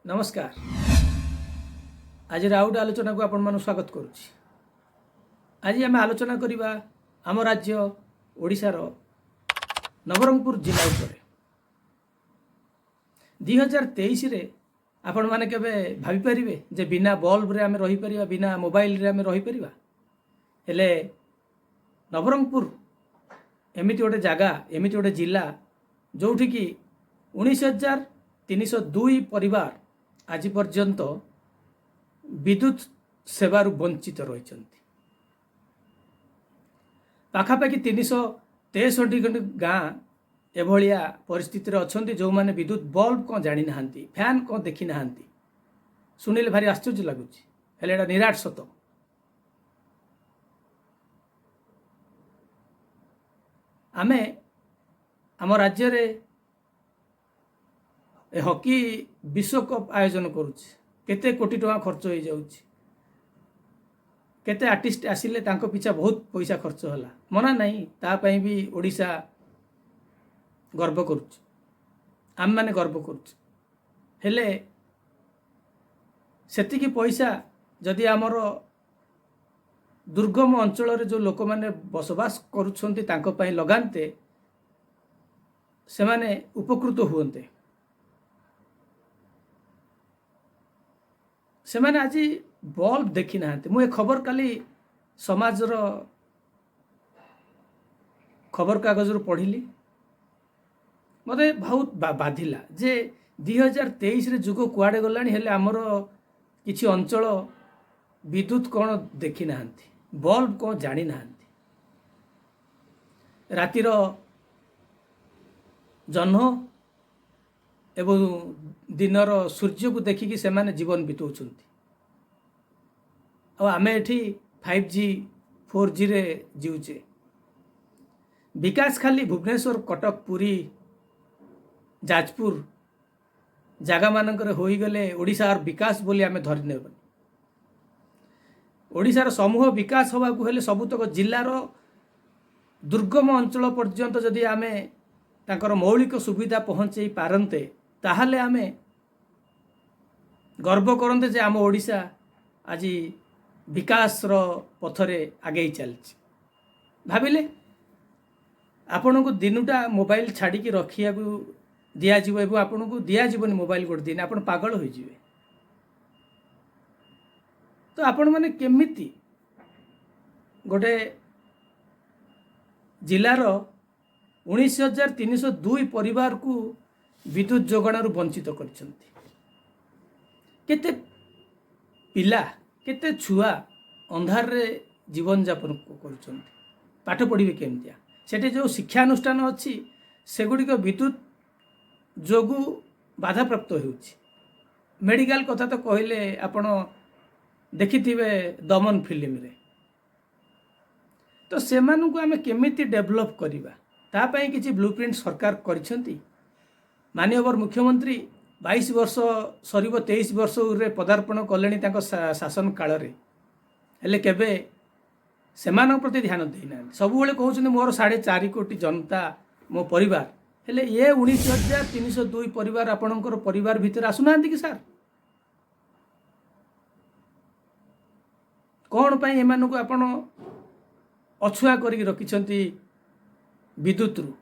ନମସ୍କାର। ଆଜିର ଆଉ ଗୋଟେ ଆଲୋଚନାକୁ ଆପଣମାନଙ୍କୁ ସ୍ୱାଗତ କରୁଛି। ଆଜି ଆମେ ଆଲୋଚନା କରିବା ଆମ ରାଜ୍ୟ ଓଡ଼ିଶାର ନବରଙ୍ଗପୁର ଜିଲ୍ଲା ଉପରେ। 2023ରେ ଆପଣମାନେ କେବେ ଭାବିପାରିବେ ଯେ ବିନା ବଲ୍ବରେ ଆମେ ରହିପାରିବା, ବିନା ମୋବାଇଲରେ ଆମେ ରହିପାରିବା? ହେଲେ ନବରଙ୍ଗପୁର ଏମିତି ଗୋଟେ ଜାଗା, ଏମିତି ଗୋଟେ ଜିଲ୍ଲା, ଯେଉଁଠିକି 19,302 ପରିବାର ଆଜି ପର୍ଯ୍ୟନ୍ତ ବିଦ୍ୟୁତ ସେବାରୁ ବଞ୍ଚିତ ରହିଛନ୍ତି। ପାଖାପାଖି 363 ଖଣ୍ଡେ ଗାଁ ଏଭଳିଆ ପରିସ୍ଥିତିରେ ଅଛନ୍ତି, ଯେଉଁମାନେ ବିଦ୍ୟୁତ ବଲ୍ବ କ'ଣ ଜାଣିନାହାନ୍ତି, ଫ୍ୟାନ୍ କ'ଣ ଦେଖିନାହାନ୍ତି। ଶୁଣିଲେ ଭାରି ଆଶ୍ଚର୍ଯ୍ୟ ଲାଗୁଛି, ହେଲେ ଏଇଟା ନିରାଟ ସତ। ଆମେ ଆମ ରାଜ୍ୟରେ ଏ ହକି ବିଶ୍ୱକପ୍ ଆୟୋଜନ କରୁଛି, କେତେ କୋଟି ଟଙ୍କା ଖର୍ଚ୍ଚ ହେଇଯାଉଛି, କେତେ ଆର୍ଟିଷ୍ଟ ଆସିଲେ, ତାଙ୍କ ପିଛା ବହୁତ ପଇସା ଖର୍ଚ୍ଚ ହେଲା। ମନା ନାହିଁ, ତା ପାଇଁ ବି ଓଡ଼ିଶା ଗର୍ବ କରୁଛି, ଆମେମାନେ ଗର୍ବ କରୁଛୁ। ହେଲେ ସେତିକି ପଇସା ଯଦି ଆମର ଦୁର୍ଗମ ଅଞ୍ଚଳରେ ଯେଉଁ ଲୋକମାନେ ବସବାସ କରୁଛନ୍ତି ତାଙ୍କ ପାଇଁ ଲଗାନ୍ତେ, ସେମାନେ ଉପକୃତ ହୁଅନ୍ତେ। ସେମାନେ ଆଜି ବଲ୍ବ ଦେଖିନାହାନ୍ତି। ମୁଁ ଏ ଖବର କାଲି ସମାଜର ଖବରକାଗଜରୁ ପଢ଼ିଲି। ମୋତେ ବହୁତ ବାଧିଲା ଯେ 2023ରେ ଯୁଗ କୁଆଡ଼େ ଗଲାଣି, ହେଲେ ଆମର କିଛି ଅଞ୍ଚଳ ବିଦ୍ୟୁତ କ'ଣ ଦେଖିନାହାନ୍ତି, ବଲ୍ବ କ'ଣ ଜାଣିନାହାନ୍ତି। ରାତିର ଜହ୍ନ ଏବଂ ଦିନର ସୂର୍ଯ୍ୟକୁ ଦେଖିକି ସେମାନେ ଜୀବନ ବିତାଉଛନ୍ତି, ଆଉ ଆମେ ଏଠି 5G, 4Gରେ ଜିଉଛେ। ବିକାଶ ଖାଲି ଭୁବନେଶ୍ୱର, କଟକ, ପୁରୀ, ଯାଜପୁର ଜାଗାମାନଙ୍କରେ ହୋଇଗଲେ ଓଡ଼ିଶାର ବିକାଶ ବୋଲି ଆମେ ଧରି ନେବାନି। ଓଡ଼ିଶାର ସମୂହ ବିକାଶ ହେବାକୁ ହେଲେ ସବୁତକ ଜିଲ୍ଲାର ଦୁର୍ଗମ ଅଞ୍ଚଳ ପର୍ଯ୍ୟନ୍ତ ଯଦି ଆମେ ତାଙ୍କର ମୌଳିକ ସୁବିଧା ପହଞ୍ଚେଇ ପାରନ୍ତେ, ତାହେଲେ ଆମେ ଗର୍ବ କରନ୍ତେ ଯେ ଆମ ଓଡ଼ିଶା ଆଜି ବିକାଶର ପଥରେ ଆଗେଇ ଚାଲିଛି। ଭାବିଲେ ଆପଣଙ୍କୁ ଦିନୁଟା ମୋବାଇଲ ଛାଡ଼ିକି ରଖିବାକୁ ଦିଆଯିବ ଏବଂ ଆପଣଙ୍କୁ ଦିଆଯିବନି ମୋବାଇଲ ଗୋଟେ ଦିନ, ଆପଣ ପାଗଳ ହୋଇଯିବେ। ତ ଆପଣମାନେ କେମିତି ଗୋଟେ ଜିଲ୍ଲାର 19,302 ପରିବାରକୁ ବିଦ୍ୟୁତ ଯୋଗାଣରୁ ବଞ୍ଚିତ କରିଛନ୍ତି? କେତେ ପିଲା, କେତେ ଛୁଆ ଅନ୍ଧାରରେ ଜୀବନଯାପନ କରୁଛନ୍ତି, ପାଠ ପଢ଼ିବେ କେମିତିଆ? ସେଠି ଯେଉଁ ଶିକ୍ଷାନୁଷ୍ଠାନ ଅଛି ସେଗୁଡ଼ିକ ବିଦ୍ୟୁତ ଯୋଗୁଁ ବାଧାପ୍ରାପ୍ତ ହେଉଛି। ମେଡ଼ିକାଲ କଥା ତ କହିଲେ ଆପଣ ଦେଖିଥିବେ ଦମନ ଫିଲ୍ମରେ। ତ ସେମାନଙ୍କୁ ଆମେ କେମିତି ଡେଭଲପ୍ କରିବା, ତା ପାଇଁ କିଛି ବ୍ଲୁ ପ୍ରିଣ୍ଟ ସରକାର କରିଛନ୍ତି? ମାନ୍ୟବର ମୁଖ୍ୟମନ୍ତ୍ରୀ 22 ବର୍ଷ ସରିବ, 23 ବର୍ଷରେ ପଦାର୍ପଣ କଲେଣି ତାଙ୍କ ଶାସନ କାଳରେ, ହେଲେ କେବେ ସେମାନଙ୍କ ପ୍ରତି ଧ୍ୟାନ ଦେଇନାହାନ୍ତି। ସବୁବେଳେ କହୁଛନ୍ତି ମୋର 4.5 କୋଟି ଜନତା ମୋ ପରିବାର, ହେଲେ ଏ 19,302 ପରିବାର ଆପଣଙ୍କର ପରିବାର ଭିତରେ ଆସୁନାହାନ୍ତି କି ସାର୍? କ'ଣ ପାଇଁ ଏମାନଙ୍କୁ ଆପଣ ଅଛୁଆଁ କରିକି ରଖିଛନ୍ତି ବିଦ୍ୟୁତରୁ?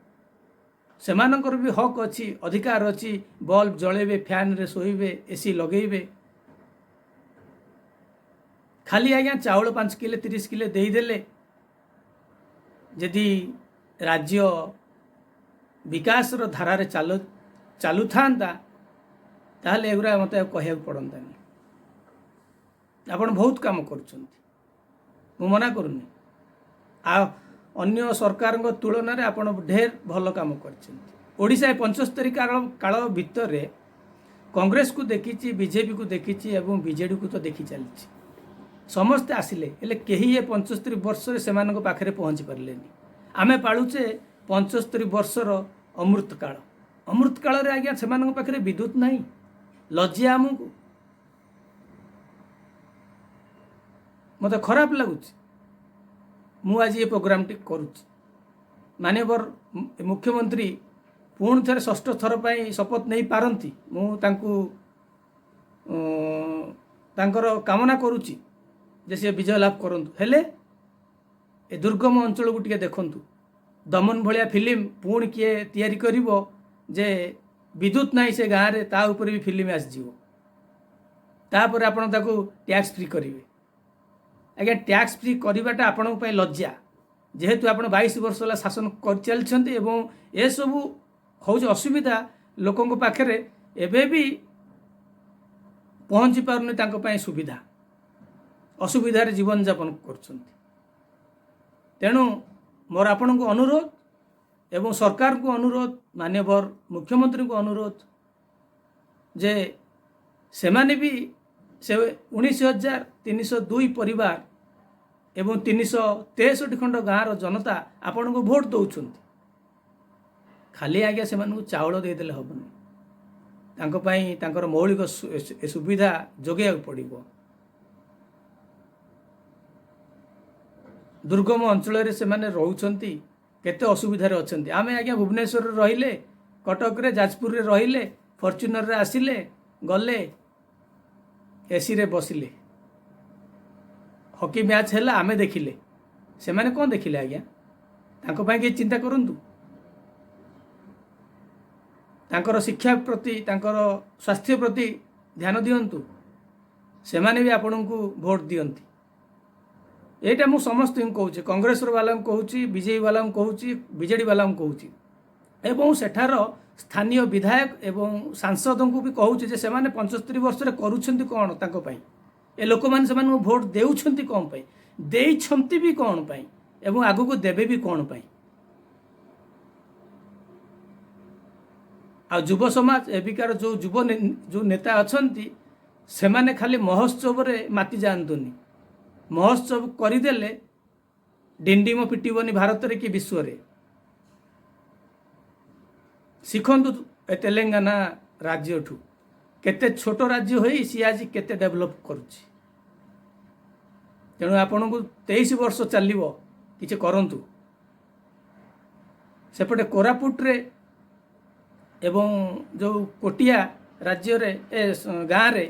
ସେମାନଙ୍କର ବି ହକ୍ ଅଛି, ଅଧିକାର ଅଛି, ବଲ୍ବ ଜଳେଇବେ, ଫ୍ୟାନ୍ରେ ଶୋଇବେ, ଏସି ଲଗେଇବେ। ଖାଲି ଆଜ୍ଞା ଚାଉଳ 5 କିଲୋ 30 କିଲୋ ଦେଇଦେଲେ ଯଦି ରାଜ୍ୟ ବିକାଶର ଧାରାରେ ଚାଲୁଥାନ୍ତା, ତାହେଲେ ଏଗୁଡ଼ା ମୋତେ ଆଉ କହିବାକୁ ପଡ଼ନ୍ତାନି। ଆପଣ ବହୁତ କାମ କରୁଛନ୍ତି, ମୁଁ ମନା କରୁନି। ଆଉ ଅନ୍ୟ ସରକାରଙ୍କ ତୁଳନାରେ ଆପଣ ଢେର ଭଲ କାମ କରିଛନ୍ତି। ଓଡ଼ିଶା 75 କାଳ ଭିତରେ କଂଗ୍ରେସକୁ ଦେଖିଛି, ବିଜେପିକୁ ଦେଖିଛି ଏବଂ ବିଜେଡ଼ିକୁ ତ ଦେଖି ଚାଲିଛି। ସମସ୍ତେ ଆସିଲେ, ହେଲେ କେହି ଏ 75 ବର୍ଷରେ ସେମାନଙ୍କ ପାଖରେ ପହଞ୍ଚି ପାରିଲେନି। ଆମେ ପାଳୁଛେ 75 ବର୍ଷର ଅମୃତକାଳ। ଅମୃତକାଳରେ ଆଜ୍ଞା ସେମାନଙ୍କ ପାଖରେ ବିଦ୍ୟୁତ ନାହିଁ, ଲଜ୍ଜା ଆମକୁ। ମୋତେ ଖରାପ ଲାଗୁଛି ମୁଁ ଆଜି ଏ ପ୍ରୋଗ୍ରାମଟି କରୁଛି। ମାନ୍ୟବର ମୁଖ୍ୟମନ୍ତ୍ରୀ ପୁଣି ଥରେ ଷଷ୍ଠ ଥର ପାଇଁ ଶପଥ ନେଇପାରନ୍ତି, ମୁଁ ତାଙ୍କୁ ତାଙ୍କର କାମନା କରୁଛି ଯେ ସେ ବିଜୟ ଲାଭ କରନ୍ତୁ। ହେଲେ ଏ ଦୁର୍ଗମ ଅଞ୍ଚଳକୁ ଟିକେ ଦେଖନ୍ତୁ। ଦମନ ଭଳିଆ ଫିଲ୍ମ ପୁଣି କିଏ ତିଆରି କରିବ ଯେ ବିଦ୍ୟୁତ ନାହିଁ ସେ ଗାଁରେ, ତା ଉପରେ ବି ଫିଲ୍ମ ଆସିଯିବ। ତାପରେ ଆପଣ ତାକୁ ଟ୍ୟାକ୍ସ ଫ୍ରି କରିବେ। ଆଜ୍ଞା, ଟ୍ୟାକ୍ସ ଫ୍ରି କରିବାଟା ଆପଣଙ୍କ ପାଇଁ ଲଜ୍ଜା, ଯେହେତୁ ଆପଣ 22 ବର୍ଷ ହେଲା ଶାସନ କରିଚାଲିଛନ୍ତି ଏବଂ ଏସବୁ ହେଉଛି ଅସୁବିଧା ଲୋକଙ୍କ ପାଖରେ ଏବେ ବି ପହଞ୍ଚି ପାରୁନି ତାଙ୍କ ପାଇଁ ସୁବିଧା, ଅସୁବିଧାରେ ଜୀବନଯାପନ କରୁଛନ୍ତି। ତେଣୁ ମୋର ଆପଣଙ୍କୁ ଅନୁରୋଧ ଏବଂ ସରକାରଙ୍କୁ ଅନୁରୋଧ, ମାନ୍ୟବର ମୁଖ୍ୟମନ୍ତ୍ରୀଙ୍କୁ ଅନୁରୋଧ ଯେ ସେମାନେ ବି ସେ 19,302 ପରିବାର ଏବଂ 363 ଖଣ୍ଡ ଗାଁର ଜନତା ଆପଣଙ୍କୁ ଭୋଟ ଦେଉଛନ୍ତି। ଖାଲି ଆଜ୍ଞା ସେମାନଙ୍କୁ ଚାଉଳ ଦେଇଦେଲେ ହେବନି, ତାଙ୍କ ପାଇଁ ତାଙ୍କର ମୌଳିକ ସୁବିଧା ଯୋଗାଇବାକୁ ପଡ଼ିବ। ଦୁର୍ଗମ ଅଞ୍ଚଳରେ ସେମାନେ ରହୁଛନ୍ତି, କେତେ ଅସୁବିଧାରେ ଅଛନ୍ତି। ଆମେ ଆଜ୍ଞା ଭୁବନେଶ୍ୱରରେ ରହିଲେ, କଟକରେ, ଯାଜପୁରରେ ରହିଲେ, ଫର୍ଚୁନରରେ ଆସିଲେ, ଗଲେ, ଏସିରେ ବସିଲେ, ହକି ମ୍ୟାଚ୍ ହେଲା ଆମେ ଦେଖିଲେ, ସେମାନେ କ'ଣ ଦେଖିଲେ ଆଜ୍ଞା? ତାଙ୍କ ପାଇଁ କିଛି ଚିନ୍ତା କରନ୍ତୁ। ତାଙ୍କର ଶିକ୍ଷା ପ୍ରତି, ତାଙ୍କର ସ୍ୱାସ୍ଥ୍ୟ ପ୍ରତି ଧ୍ୟାନ ଦିଅନ୍ତୁ। ସେମାନେ ବି ଆପଣଙ୍କୁ ଭୋଟ ଦିଅନ୍ତି। ଏଇଟା ମୁଁ ସମସ୍ତଙ୍କୁ କହୁଛି, କଂଗ୍ରେସର ବାଲାଙ୍କୁ କହୁଛି, ବିଜେପି ବାଲାଙ୍କୁ କହୁଛି, ବିଜେଡ଼ି ବାଲାଙ୍କୁ କହୁଛି ଏବଂ ସେଠାର ସ୍ଥାନୀୟ ବିଧାୟକ ଏବଂ ସାଂସଦଙ୍କୁ ବି କହୁଛି ଯେ ସେମାନେ 75 ବର୍ଷରେ କରୁଛନ୍ତି କ'ଣ ତାଙ୍କ ପାଇଁ? ଏ ଲୋକମାନେ ସେମାନଙ୍କୁ ଭୋଟ ଦେଉଛନ୍ତି କ'ଣ ପାଇଁ? ଦେଇଛନ୍ତି ବି କ'ଣ ପାଇଁ? ଏବଂ ଆଗକୁ ଦେବେ ବି କ'ଣ ପାଇଁ? ଆଉ ଯୁବ ସମାଜ, ଏବିକାର ଯେଉଁ ଯୁବ ଯେଉଁ ନେତା ଅଛନ୍ତି, ସେମାନେ ଖାଲି ମହୋତ୍ସବରେ ମାତି ଯାଆନ୍ତୁନି। ମହୋତ୍ସବ କରିଦେଲେ ଡିଣ୍ଡିମ ପିଟିବନି ଭାରତରେ କି ବିଶ୍ୱରେ। ଶିଖନ୍ତୁ ଏ ତେଲେଙ୍ଗାନା ରାଜ୍ୟଠୁ, କେତେ ଛୋଟ ରାଜ୍ୟ ହୋଇ ସିଏ ଆଜି କେତେ ଡେଭଲପ୍ କରୁଛି। ତେଣୁ ଆପଣଙ୍କୁ 23 ବର୍ଷ ଚାଲିବ, କିଛି କରନ୍ତୁ। ସେପଟେ କୋରାପୁଟରେ ଏବଂ ଯେଉଁ କୋଟିଆ ରାଜ୍ୟରେ ଏ ଗାଁରେ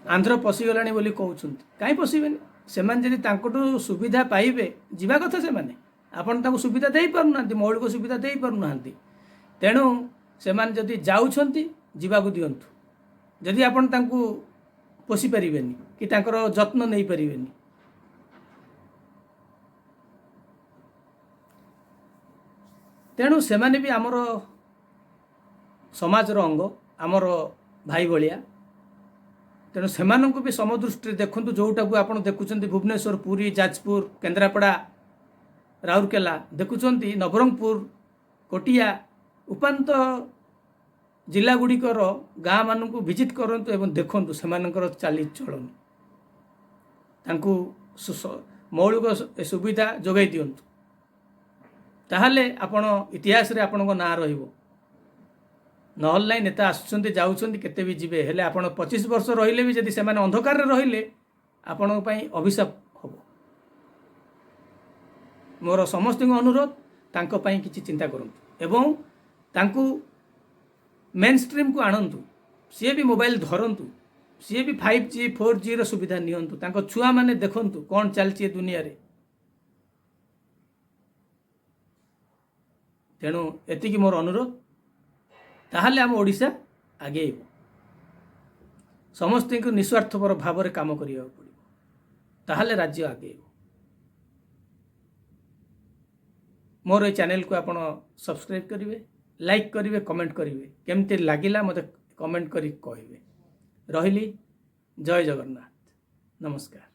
ଆନ୍ଧ୍ର ପଶିଗଲାଣି ବୋଲି କହୁଛନ୍ତି। କାହିଁ ପଶିବେନି? ସେମାନେ ଯଦି ତାଙ୍କଠୁ ସୁବିଧା ପାଇବେ, ଯିବା କଥା ସେମାନେ। ଆପଣ ତାଙ୍କୁ ସୁବିଧା ଦେଇପାରୁନାହାନ୍ତି, ମୌଳିକ ସୁବିଧା ଦେଇପାରୁନାହାନ୍ତି। ତେଣୁ ସେମାନେ ଯଦି ଯାଉଛନ୍ତି, ଯିବାକୁ ଦିଅନ୍ତୁ। ଯଦି ଆପଣ ତାଙ୍କୁ ପୋଷି ପାରିବେନି କି ତାଙ୍କର ଯତ୍ନ ନେଇପାରିବେନି, ତେଣୁ ସେମାନେ ବି ଆମର ସମାଜର ଅଙ୍ଗ, ଆମର ଭାଇ ଭଳିଆ। ତେଣୁ ସେମାନଙ୍କୁ ବି ସମଦୃଷ୍ଟିରେ ଦେଖନ୍ତୁ। ଯେଉଁଟାକୁ ଆପଣ ଦେଖୁଛନ୍ତି ଭୁବନେଶ୍ୱର, ପୁରୀ, ଯାଜପୁର, କେନ୍ଦ୍ରାପଡ଼ା, ରାଉରକେଲା ଦେଖୁଛନ୍ତି, ନବରଙ୍ଗପୁର, କୋଟିଆ, ଉପାନ୍ତ ଜିଲ୍ଲାଗୁଡ଼ିକର ଗାଁମାନଙ୍କୁ ଭିଜିଟ୍ କରନ୍ତୁ ଏବଂ ଦେଖନ୍ତୁ ସେମାନଙ୍କର ଚାଲିଚଳନ। ତାଙ୍କୁ ମୌଳିକ ସୁବିଧା ଯୋଗାଇ ଦିଅନ୍ତୁ, ତାହେଲେ ଆପଣ ଇତିହାସରେ ଆପଣଙ୍କ ନାଁ ରହିବ। ନହେଲେ ନାହିଁ, ନେତା ଆସୁଛନ୍ତି ଯାଉଛନ୍ତି, କେତେ ବି ଯିବେ। ହେଲେ ଆପଣ 25 ବର୍ଷ ରହିଲେ ବି ଯଦି ସେମାନେ ଅନ୍ଧକାରରେ ରହିଲେ, ଆପଣଙ୍କ ପାଇଁ ଅଭିଶାପ ହେବ। ମୋର ସମସ୍ତଙ୍କୁ ଅନୁରୋଧ, ତାଙ୍କ ପାଇଁ କିଛି ଚିନ୍ତା କରନ୍ତୁ ଏବଂ ତାଙ୍କୁ ମେନ୍ ଷ୍ଟ୍ରିମ୍କୁ ଆଣନ୍ତୁ। ସିଏ ବି ମୋବାଇଲ ଧରନ୍ତୁ, ସିଏ ବି 5G 4Gର ସୁବିଧା ନିଅନ୍ତୁ। ତାଙ୍କ ଛୁଆମାନେ ଦେଖନ୍ତୁ କ'ଣ ଚାଲିଛି ଏ ଦୁନିଆରେ। ତେଣୁ ଏତିକି ମୋର ଅନୁରୋଧ, ତାହେଲେ ଆମ ଓଡ଼ିଶା ଆଗେଇବ। ସମସ୍ତଙ୍କୁ ନିସ୍ୱାର୍ଥପର ଭାବରେ କାମ କରିବାକୁ ପଡ଼ିବ, ତାହେଲେ ରାଜ୍ୟ ଆଗେଇବ। ମୋର ଏ ଚ୍ୟାନେଲକୁ ଆପଣ ସବସ୍କ୍ରାଇବ୍ କରିବେ, ଲାଇକ୍ କରିବେ, କମେଣ୍ଟ କରିବେ। କେମିତି ଲାଗିଲା ମୋତେ କମେଣ୍ଟ କରି କହିବେ। ରହିଲି, ଜୟ ଜଗନ୍ନାଥ, ନମସ୍କାର।